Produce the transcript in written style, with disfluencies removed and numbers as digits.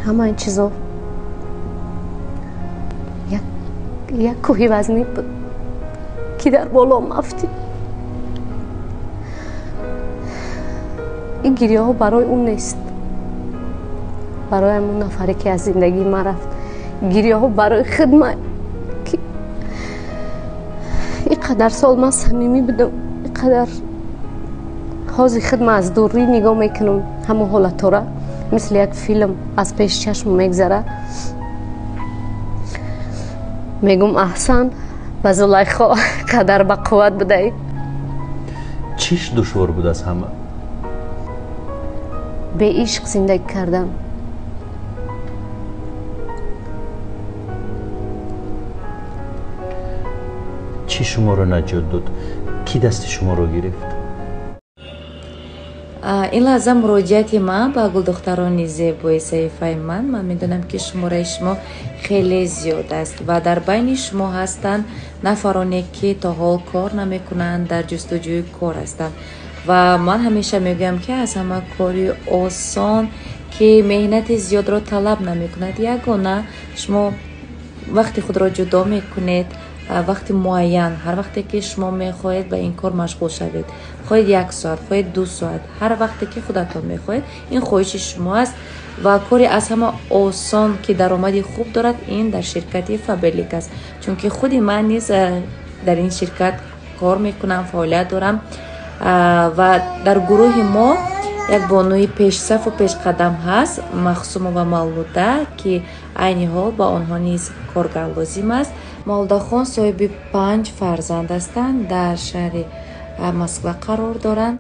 Ҳама ин чизо як кӯҳи вазнин буд, ки дар болом афтид. Ин гирёҳо барои ӯ нест, барои ҳамон нафаре, ки аз зиндагии ман рафт. Гирёҳо барои худ ман, ки ин қадар сол ман самимӣ будам, ин қадар ҳозир худ ман аз дурӣ нигоҳ мекунам ҳамон ҳолатҳоро, мисли як филм аз пеши чашм мегзара. Мегум, аҳсан ба Зулайхо, қадар ба қувват будаӣ. Чиш душвор буд аз ҳама? Беишқ зиндагӣ кардан. Чӣ шуморо наҷот дод? Кӣ дасти шуморо гирифт? Ин лаҳза муроҷиати ман ба гулдухтарони зебои саҳифаи ман. Ман медонам, ки шумораи шумо хеле зиёд аст ва дар байни шумо ҳастанд нафароне, ки то ҳол кор намекунанд, дар ҷустуҷӯи кор ҳастанд. Ва ман ҳамеша мегӯям, ки аз ҳама кори осон, ки меҳнати зиёдро талаб намекунад, ягона шумо вақти худро ҷудо мекунед, вақти муайян, ҳар вақте ки шумо мехоҳед ба ин кор машғул шавед, хоҳед як соат, хоҳед 2 соат, ҳар вақте ки худатон мехоҳед, ин хоҳиши шумо аст. Ва кори аз ҳама осон, ки даромади хуб дорад, ин дар ширкати Фаберлик аст, чунки худи ман низ дар ин ширкат кор мекунам, фаъолият дорам. Ва дар гурӯҳи мо як бонуи пешсафу пешқадам ҳаст, Махсумова Мавлуда, ки айни ҳол ба онҳо низ коргар лозим аст. Мавлудахон соҳиби панҷ фарзанд ҳастанд, дар шаҳри Москва қарор доранд.